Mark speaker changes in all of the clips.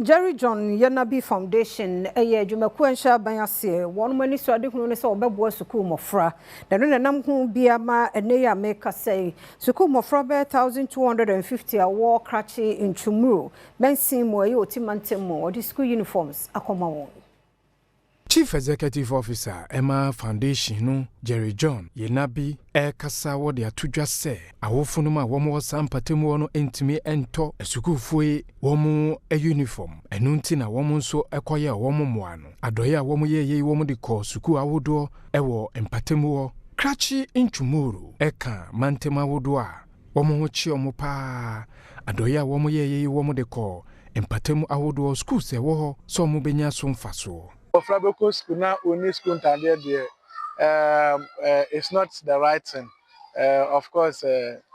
Speaker 1: Jerry John Yanabi Foundation yɛ adwumakuo a ɛnhyɛ aban aseɛ. Wɔn anisoadehunu ne sɛ wɔbɛboa sukuu mmɔfra. Na ɛno na ɛnam ho bi ama ɛnnɛ yi a merekasa yi, sukuu mmɔfra bɛyɛ 1,250 a wɔwɔ Krachi Nchumuru mansin mu a ɛyɛ Oti mantam mu, wɔde sukuu uniforms akɔma wɔn.
Speaker 2: Chief Executive Officer ɛma foundation no, Jerry John Yenabi, ɛrekasa wɔde ato dwa sɛ awofonom a wɔwɔ saa mpatamu hɔ no ntumi ntɔ asukuufoɔ yi wɔn uniform, ɛno nti na wɔn nso kɔyɛɛ wɔn mmoa no. Adɔeɛ a wɔyɛeɛ yi wɔn de kɔɔ sukuu ahodoɔ wɔ mpatamu hɔ. Krachi Nchumuru ka mantam ahodoɔ a wɔn ho kye wɔn paa. Adɔeɛ a wɔyɛeɛ yi wɔn de kɔɔ mpatamu ahodoɔ schools a ɛwɔ hɔ sɛ wɔbɛnya so mfasoɔ.
Speaker 3: Abɔfra bɛkɔ sukuu na ɔnni sukuu ntadeɛ deɛ, it's not the right thing. Of course,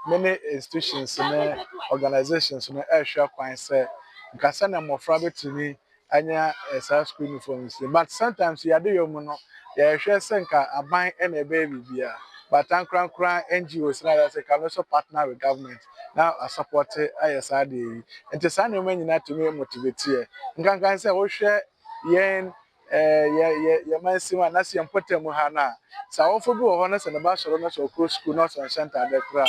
Speaker 3: many institutions ne organizations no ɛrehwɛ kwan sɛ nka sɛnea mmɔfra bɛtumi anya saa school uniforms yi, but sometimes yɛade yɛ mu no, yɛhwɛ sɛ nka aban na ɛbɛyɛ biribiara, but ankorankora NGOs na yɛsɛ can also partner with government na asupport ayɛ saa adeɛ yi. Nti saa nneɛma nyinaa tumi motivate yɛ, nkankan sɛ wohwɛ yɛn yɛ yɛ yɛ mansin mu anaasɛ yɛn mpɔtam ha no a, sɛ awofo bi wɔ hɔ na sɛ ne ba sɔrɔ na sɛ ɔkɔ sukuu na ɔsɛ ɔnhyɛ ntadeɛ koraa,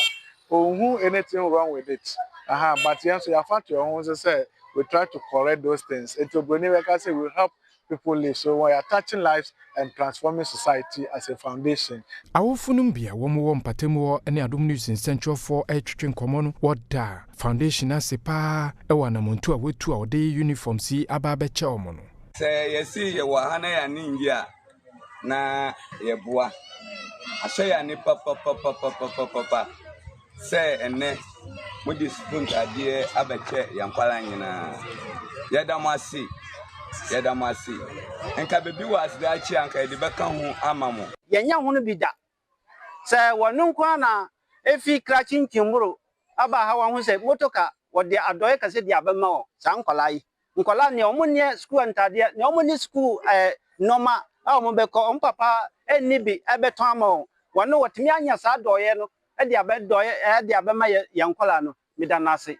Speaker 3: ɔnhu anything wrong with it aha. But yɛn nso yɛafa to yɛn ho nso sɛ we try to correct those things. Nti obroni bɛka sɛ we help people live, so we are touching lives and transforming society as a foundation.
Speaker 2: Awofonom bi a wɔwɔ mpatamu hɔ ne Adom News nsɛnkyerɛwfoɔ retwetwe nkɔmmɔ no, wɔda foundation ase paa wɔ anammɔntu a wɔatu a wɔde uniforms yi aba abɛkyɛ wɔn no.
Speaker 4: Sɛ yɛsi yɛwɔ ha na yɛane ngye a na yɛboa ahyɛ yɛn ani papapapapapapa sɛ ɛnɛ mode sukuu ntadeɛ abɛkyɛ yɛn nkwadaa nyinaa. Yɛda mo ase, yɛda mo ase. Nka baabi wɔ aseda akyi a nka yɛde bɛka ho ama mo.
Speaker 5: Yɛnyɛ ho no bi da sɛ wɔno nko ara na efi Krakye Nkyemmoro aba ha. Wɔn ho sɛ motoka wɔde adɔeɛ kɛse de abɛma wɔn saa nkwadaa yi, nkwadaa nea wɔn nyɛ sukuu ntadeɛ, nea wɔn ne sukuu nneɛma a wɔn bɛkɔ, wɔn papa ɛnni bi ɛbɛtɔn ama wɔn. Wɔn no wɔtumi anya saa dɔeɛ no ɛde abɛdɔeɛ ɛde abɛma yɛ yɛn nkwadaa no. Meda n'ase.